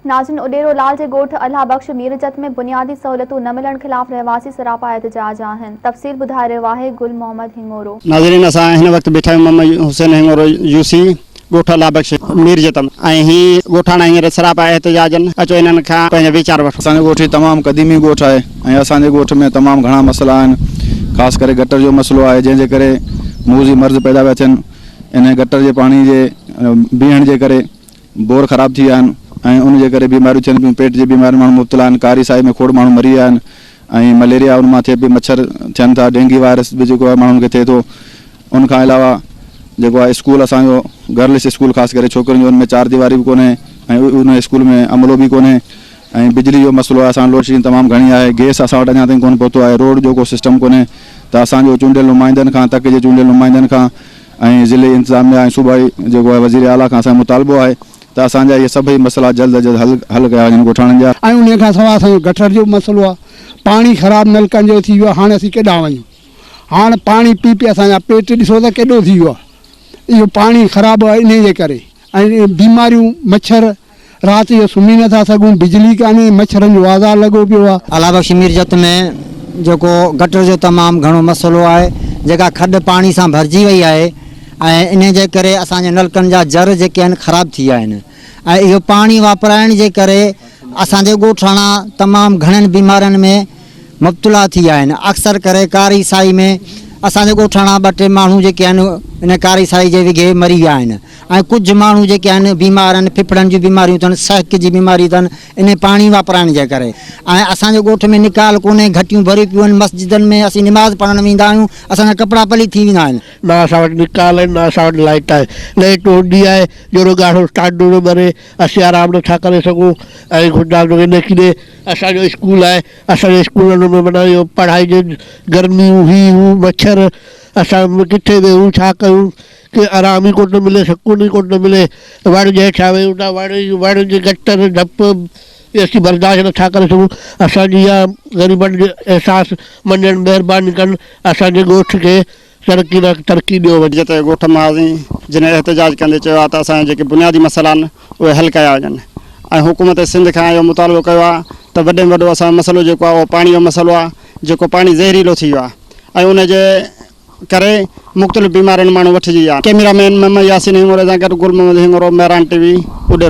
ناظرين اڏيرو لال جي ڳوٺ الهه بخش ميرجت ۾ بنيادي سهولتون نه ملڻ خلاف رهواسي سراپا احتجاج آهن تفصيل ٻڌائي رهيو آهي گل محمد هڱورو. ناظرين اسان هن وقت بيٺا آهيون محمد حسين هڱورو يو سي ڳوٺ الهه بخش ميرجت ۾ ۽ هي ڳوٺاڻا هينئر سراپا احتجاج آهن اچو انهن کان پنهنجا ويچار وٺون. اسان جو ڳوٺ هي تمام قديمي ڳوٺ آهي ۽ اسان جي ڳوٺ ۾ تمام گهڻا مسئلا آهن خاص ڪري گٽر جو مسئلو آهي جنهن جي ڪري موذي مرض پيدا پيا ٿين ان گٽر جي پاڻي جي بيهڻ جي ڪري بور خراب ٿي ويا آهن ۽ ان جي ڪري بيماريون ٿين پيون پيٽ جي بيمارين ماڻهو مبتلا آهن ڪاري سائي ۾ کوڙ ماڻهو مري ويا آهن ۽ مليريا ان مان ٿئي پئي مڇر ٿين ٿا ڊينگي وائرس به جيڪو آهي ماڻهن کي ٿئي ٿو ان کان علاوه جيڪو آهي اسڪول اسان جو گرلس اسڪول خاص ڪري ڇوڪرين جو ان ۾ چار ديواري به ڪونهي ۽ ان اسڪول ۾ عملو به ڪونهي ۽ بجلي جو مسئلو آهي اسان لوڊ شيڊنگ تمام گهڻي آهي گيس اسان وٽ اڃا تائين ڪونه پهتو آهي روڊ جو ڪو سسٽم ڪونهي ته اسان جو چونڊيل نمائندن کان تڪ جي چونڊيل نمائندن کان ۽ ضلعي انتظاميا ۽ صوبائي جيڪو آهي وزير اعليٰ کان اسان جو مطالبو آهي ته اسان جا اهي سڀئي مسئلا جلد از جلد حل حل ڪيا وڃن ڳوٺاڻن جا. ۽ انهي کان سواء اسان جو گٽر جو به مسئلو آهي پاڻي خراب نلڪن جو ٿي ويو آهي هاڻ اسين ڪيڏانهن وڃون هاڻ پاڻي پي پي اسان جا پيٽ ڏسو ته ڪيڏو ٿي ويو آهي اهو پاڻي خراب آهي انهي جي ڪري ۽ بيماريون مڇر رات جو سمهي نه ٿا سگهون، بجلي ڪانهي، مڇرن جو آزار لڳو پيو آ. الله بخش ميرجت ۾ جيڪو گٽر جو تمام گهڻو مسئلو آهي جيڪا کڏ پاڻي سان ڀرجي وئي آهي ۽ انهي جي ڪري اسان جي نلڪن جا جر جيڪي آهن خراب ٿي ويا آهن ۽ اهو پاڻي واپرائڻ جي ڪري اسان جي ڳوٺاڻا تمام گهڻين بيمارين ۾ مبتلا ٿي ويا آهن اڪثر ڪري ڪاري سائي ۾ اسان جي ڳوٺاڻا ٻه ٽي ماڻهو جيڪي آهن ان ڪاري سائي جي وگهي مري ويا آهن ۽ ڪجهه ماڻهو جيڪي آهن بيمار آهن ڦڦڙن جون بيماريون اٿن سهڪ جي بيماري اٿن انهي پاڻي واپرائڻ جي ڪري ۽ اسان جي ڳوٺ ۾ نڪال ڪونهي گهٽيون ڀريون پيون آهن مسجدن ۾ اسين نماز پڙهڻ ويندا آهيون اسان جا ڪپڙا پليت ٿي ويندا آهن. نه اسان وٽ نڪال آهن نه اسان وٽ لائيٽ آهي لائيٽ هوندي آهي جهڙو ڳاڙهو ٽانڊو ٿو ٻري اسين آرام نٿا ڪري سگهون ۽ خدا جو انهي اسان جو اسڪول آهي اسان جي اسڪولن ۾ معنيٰ اهو پڙهائي جي گرميون هي هو مڇر اسان ڪٿي ويهون ڇا ڪيون ڪي آرام ئي ڪونه ٿو ملي، سڪون ئي ڪونه ٿو ملي، وڻ جي هيٺيان ويهون ٿا، وڻ ئي وڻ جي گٽر ڌپ اهي اسين برداشت نٿا ڪري سگهون، اسان جي اها غريبن جي احساس مڃڻ مهرباني ڪن اسان جي ڳوٺ کي ترقي لاء ترقي ڏيو وڃي. جتي ڳوٺ مهاجين جن احتجاج ڪندي چيو آهي ته اسان جا جيڪي بنيادي مسئلا آهن اهي حل ڪيا وڃن ۽ حڪومت سنڌ کان اهو مطالبو ڪيو آهي ته وڏي ۾ وڏو اسان جو مسئلو جيڪو آهي اهو پاڻي جو مسئلو آهي جيڪو پاڻي زهريلو ٿي ويو آهي ۽ ان جي ڪري مختلف بيمارين ماڻهو وٺجي ويا. ڪئميرا مين محمد ياسين هڱوري سان گڏ گل محمد هڱورو، مهراڻ ٽي وي، اڏيرو.